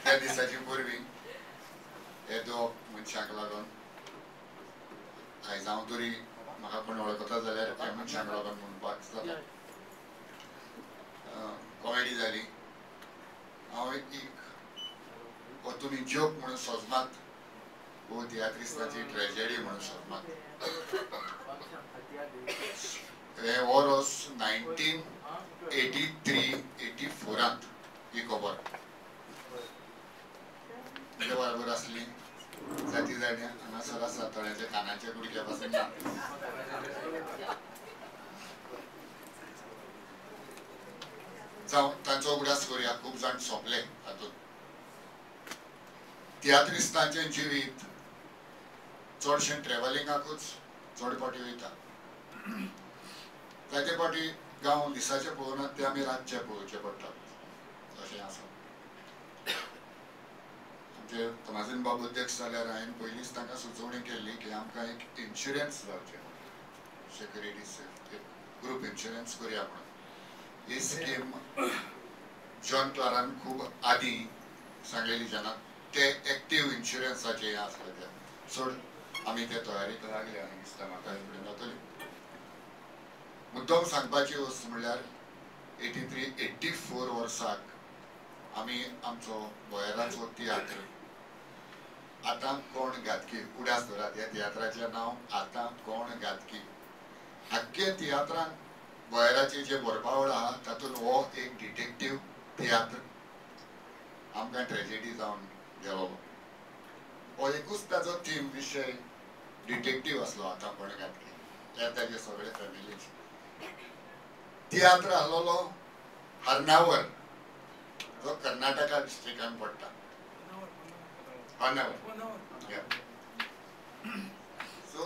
त्या दिसाची पूर्वी हे दोग मनशांक लागून आयज हांव तरी म्हाका कोण वळखता जाल्यार त्या मनशांक लागून म्हणपाक जाता. कॉमेडी जाली. हांव एक हो तुमी जोक म्हणून सोजनात, हो तियात्रिस्ताची ट्रेजेडी म्हणून सोजनात. हे वरस 1983-84 ही खबर. म्हज्या बरोबर आसली जाती जाण्या हांगासर आसा थोड्यांच्या कानाच्या गुडघ्या पासून ना. जावं तांचो उगडास करुया. खूब जाण सोंपले हातूंत. तियात्रिस्तांचें जिवीत चडशें ट्रेवलिंगाकूच चड फावटी वयता. जायते फावटी गांव दिसाचे पळोवनात, ते आमी रातचे पळोवचे पडटात अशें आसा. आमचे तोमाजीन बाब अध्यक्ष जाल्यार हांवें पयलींच तांकां सुचोवणी केल्ली की आमकां एक इन्शुरन्स जावचें, सेक्युरिटी एक ग्रूप इन्शुरन्स करुया म्हणून. ही स्कीम जॉन क्लारान खूब आदीं सांगलेली, जेन्ना ते एक्टीव इन्शुरन्साचे हें आसलें ते सोड आमी ते तयारीक लागले आनी दिसता म्हाका फुडें जातली. मुद्दम सांगपाची वस्त म्हणल्यार 83-84 वर्साक आमी आमचो बोयराचो तियात्र आतां कोण घातकी, उडास धरात ह्या तियात्राचें नांव आतां कोण घातकी. आख्खे तियात्रान बोयराचे जे बरपावळ आहा तातूंत हो एक डिटेक्टीव तियात्र आमकां ट्रेजेडी जावन गेलो. हो एकूच ताजो थीम विशय डिटेक्टीव आसलो आतां कोण घातकी. त्या ताजे सगळे फॅमिलीचे तियात्र आसलेलो हरनावर, जो कर्नाटका डिस्ट्रिक्टान पडटा. हरनावर सो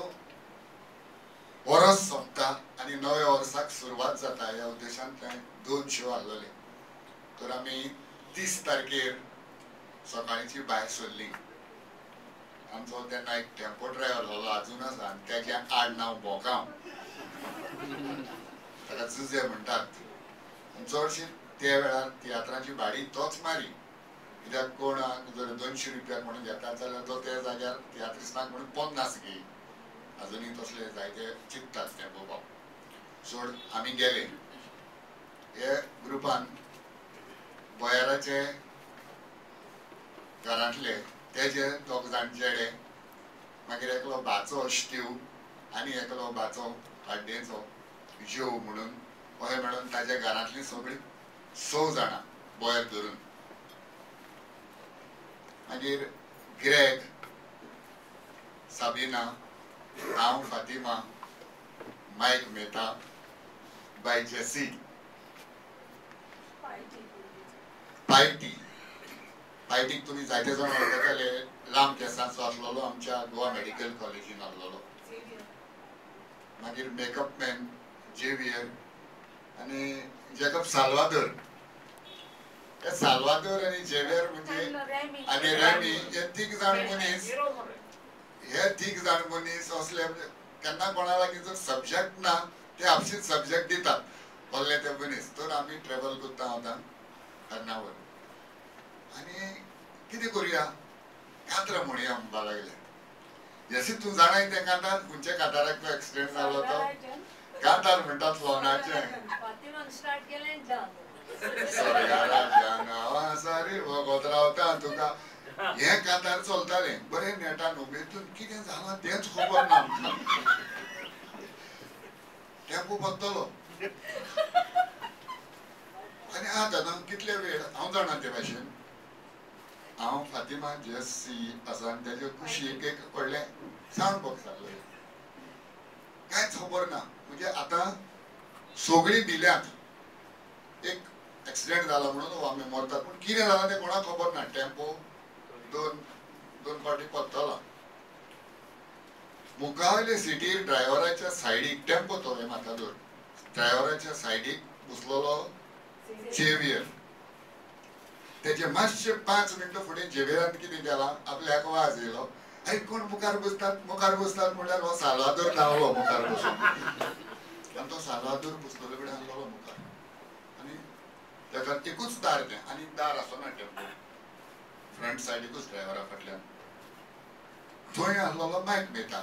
वरस सोंपता आनी नव्या वर्साक सुरवात जाता ह्या उद्देशान थंय 2 शो आसलेले. तर आमी 30 तारखेर सकाळची भायर सरली. आमचो तेन्ना एक टेम्पो ड्रायव्हर आसलो, आजून आसा, आनी तेजें आड नांव बोकांव, ताका जुजे म्हणटात. चडशी त्या वेळार तियात्राची भाडी तोच मारी, कित्याक कोण जर 200 रुपया कोण घेतात जाल्यार तो त्या जाग्यार तियात्रिस्तांक म्हणून 50 घेई. अजुनूय तसले जायते चिंततात टेम्पो बाब. सोड आमी गेले हे ग्रुपान बोयाराचे घरांतले तेजे दोग जाण चेडे, मागीर एकलो भाचो स्टीव आनी एकलो भाचो काड्डेचो जेव म्हणून, अशें म्हणून ताज्या घरांतलीं सगळीं 6 जाणां बोयर धरून. मागीर ग्रेग, साबिना, हांव, फातिमा, मायक मेहता, बाय जेसी, पायटी. पायटीक तुमी जायते जाण वळखतले, लांब केसांचो आसलेलो, आमच्या गोवा मेडिकल कॉलेजीन आसलेलो. मागीर मेकअप मॅन जेवियर आनी जेकब साल्वादोर. हे साल्वादोर आनी जेवियर म्हणजे आनी रॅमी हे तीग जाण मनीस, हे तीग जाण मनीस असले केन्ना कोणा लागीं जर सब्जेक्ट ना ते आपशीच सब्जेक्ट दितात कसले ते मनीस. तर आमी ट्रेवल करता आतां हरनावर आनी कितें करुया, कांतरां म्हणया म्हणपाक लागले. जशी तूं जाणाय तें कांतार, खंयच्या कांताराक तो एक्सिडेंट जालो तो कांतार म्हणटात लोणाचें. सारी वगत रावता तुका हें कांतार चलतालें बरें नेटान. उमेदून कितें जालां तेंच खबर ना आमकां. टेम्पो पत्तलो आनी आतां कितले वेळ हांव जाणा ते भाशेन. हांव फातिमा जेसी आसा आनी तेजे कुशीक एक व्हडलें सावंड बॉक्स आसलें. कांयच खबर ना म्हणजे आतां सगळीं भिल्यात. एक एक्सिडेंट जाला म्हणून आमी मरतात, पूण कितें जालां तें कोणाक खबर ना. टेम्पो दोन फावटी पत्तला. मुखावयले सिटीर ड्रायव्हराच्या सायडीक टेम्पो तो हे माथादोर, ड्रायव्हराच्या सायडीक बसलेलो जेवियर. तेजे मातशे 5 मिनटां फुडें जेवियरान कितें केलां, आपल्याक वाज येयलो, आनी कोण मुखार बसतात मुखार बसतात म्हणल्यार हो साल्वादोर धांवलो मुखार बसून. आनी तो साल्वादोर बसलेले कडेन आसलेलो मुखार आनी ताका एकूच दार तें आनी दार आसना टेम्पो फ्रंट सायडीकूच ड्रायव्हरा फाटल्यान थंय आसलेलो मायक मेहता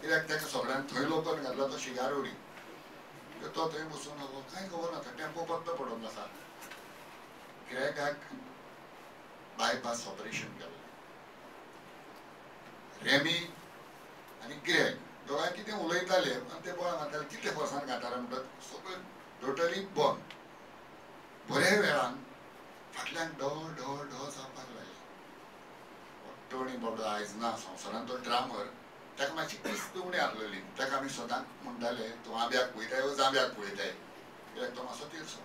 कित्याक ताका सगळ्यांक थंय लोकन घातलो तो शिगार उडी तो थंय बसून आसलो कांय खबर ना टेम्पो बंद पडून आसा गिरायकाक बायपास ऑपरेशन केलें रेमी आनी गिरायक दोगांय कितें उलयताले आनी ते बोळा मारताले कितले फोर्सान घाताले म्हणटात सगळें टोटली बंद बऱ्या वेळान फाटल्यान ढ ढ ढ जावपाक लागलें टोणी बाबडो आयज ना संवसारान तो ड्रामर ताका मातशी किस्त उणी आसलेली ताका आमी सदांच म्हणटाले तूं आंब्याक पळयताय वो जांब्याक पळयताय कित्याक तो मातसो तिरसो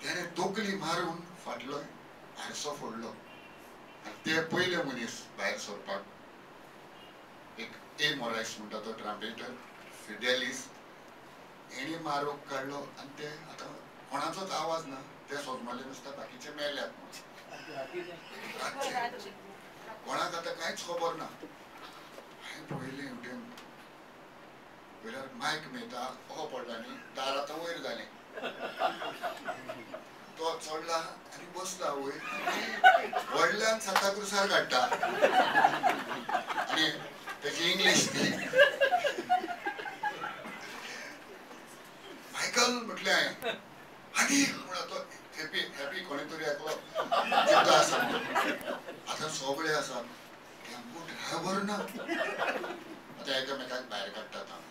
तेणें तकली मारून फाटलो हारसो फोडलो आनी ते पयले मनीस भायर सरपाक एक ए मोरायस म्हणटा तो ट्रांपेटर फिडेलीस हेणी मारूक काडलो आनी ते आतां कोणाचोच आवाज ना ते सोजमले नुसता बाकीचे मेल्यात म्हणून कोणाक आतां कांयच खबर ना हांवें पळयलें हेवटेन पळयल्यार मायक मेहता असो पडला न्ही दार आतां वयर जालें तो चडला आनी बसला वयर व्हडल्यान सांताक्रुजार काडटा आनी तेजी इंग्लीश ती मायकल म्हटलें हांवें आनी म्हणून तो हॅपी हॅपी कोणी तरी एकलो जिवतो आसा आतां सगळे आसा टेम्पो ड्रायव्हर ना आतां एकामेकाक भायर काडटात हांव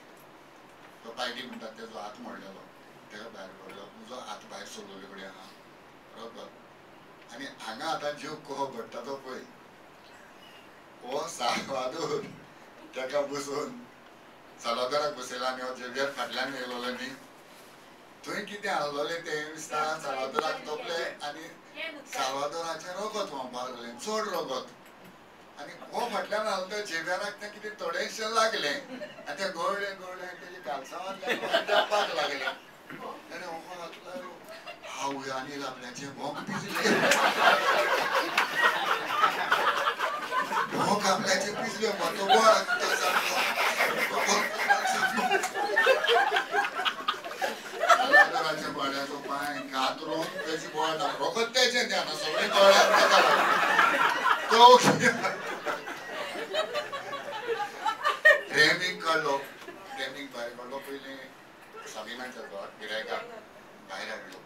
तो पायटी म्हणटात तेजो हात मोडलेलो ताका भायर काडलो म्हजो हात भायर सरलेले कडेन आहा बरोबर आनी हांगा आतां जीव कसो पडटा तो पळय हो साल्वादोर ताका बसोवन साल्वादोराक बसयला आनी हो जेवियर फाटल्यान येयलेलो न्ही थंय कितें आहलोलें तें दिसता साल्वादोराक तोपलें आनी साल्वादोराचें रगत व्हांवपाक लागलें चड रगत आनी हो फाटल्यान आहलो त्या जेवियराक तें कितें थोडेंशें लागलें आनी तें गळ्ळें गळ्ळें आनी तेजें कालसांवांतल्यान देंवपाक लागलें ताणें हो घातलो आवय आनी आपल्याचें भोंक पिजलें भोंक आपल्याचें पिजलें तो गोळाक साल्वादोराच्या बोड्याचो पांय कातरून तेजी बोळ ना रोखत तेजें तें आतां सगळें गळ्याक ताका तो रेमीक काडलो रेमीक भायर काडलो पयलीं साबिनाच्या घरा गिरायकाक भायर हाडलो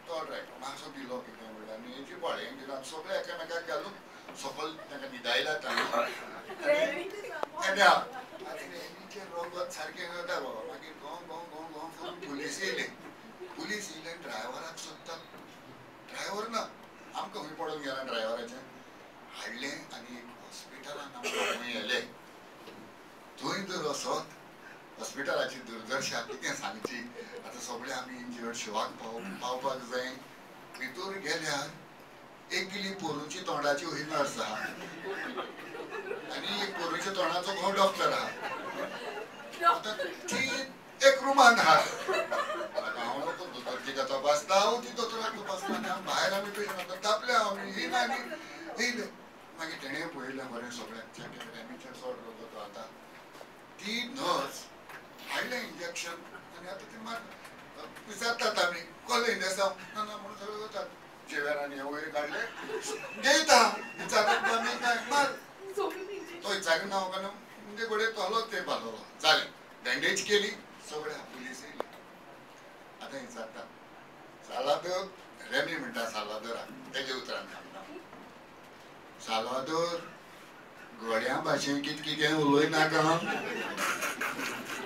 तो ड्रायव्हर मातसो भिलो कितें म्हणल्यार आनी हेजी बोळ हें सगळें एकामेकाक घालून सकयल ताका न्हिदायला ताणें आनी रेमीचें रगत सारकें वता बाबा मागीर गोंव गोंव गोंव गोंव करून पुलीस येयले पुलीस येयले आनी ड्रायव्हराक सोदतात ड्रायव्हर ना आमकां खंय पडून गेला ड्रायव्हराचें हाडलें आनी एक हॉस्पिटलान आमकां खंय येले थंय जर वचत हॉस्पिटलाची दुर्दशा कितें सांगची आतां सगळे आमी इंजर्ड शिवाक पावपाक जाय भितर गेल्यार एकली पोरूची तोंडाची ही नर्स आहा आनी एक पोरूच्या तोंडाचो हो डॉक्टर आहा आतां ती एक रुमान आहा हांव नको दोतोर तिका तपासता हांव ती दोतोराक तपासता आनी भायर आमी पेशंट आतां तापले आमी येयले आनी येयले मागीर तेणें पळयलें बरें सगळ्यांक रेमीचेर चड रगत आतां ती नर्स हाडलें इंजेक्शन आनी आतां ती मार विचारतात आमी कसलें इंजेक्शन ना ना म्हणून सगळें वतात जेव्यारान वयर काडलें घेयता विचारतात आमी काय मार तो विचारून ना वगैरे म्हणजे घडये तोलो ते बांदलो जालें बँडेज केली सगळ्या पुलीस येयले आतां विचारता साल्वादोर रेमी म्हणटा साल्वादोराक तेजे उतरान सांगता साल्वादोर गोड्या भाशेन कितें कितें उलयनाका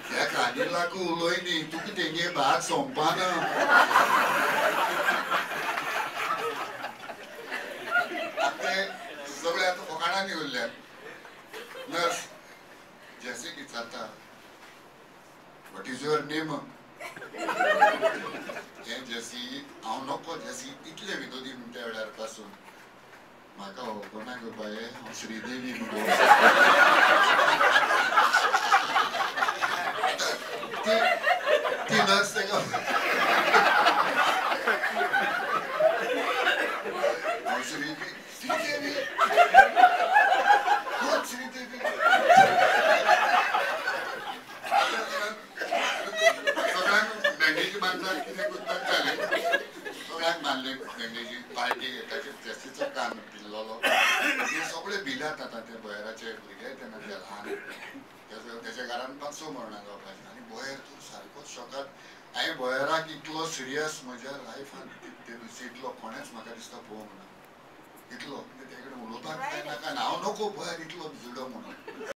ह्या कानिलाक उलय न्ही तुका तेंगे भात सोंपपाना ते सगळे आतां फकाणांनी उरल्यात नर्स जेसीक विचारता what is your name हें जेसी हांव नको जेसी इतले विनोदी म्हणटा वेळार पासून म्हाका वळखना गो बाये हांव श्रीदेवी मुगो ती नर्स ताका हांव श्रीदेवी श्रीदेवी कोण श्रीदेवी सगळ्यांक बँडेज बांदतात कितें करतात जालें मागीर ताचे प्रेसीचो कान पिल्लोलो. हे सगळे भिल्यात आतां ते बोयराचे भुरगे तेन्ना ते ल्हान तेच्या घरान 5-6 मरणां जावपाचें. आनी बोयर तूं सारकोच शॉकात. हांवें बोयराक इतलो सिरियस म्हज्या लायफान ते इतलो कोणेंच म्हाका दिसता पळोवंक ना इतलो. म्हणजे ते कडेन उलोवपाक काय नाका, हांव नको बोयर इतलो जुडो म्हणून.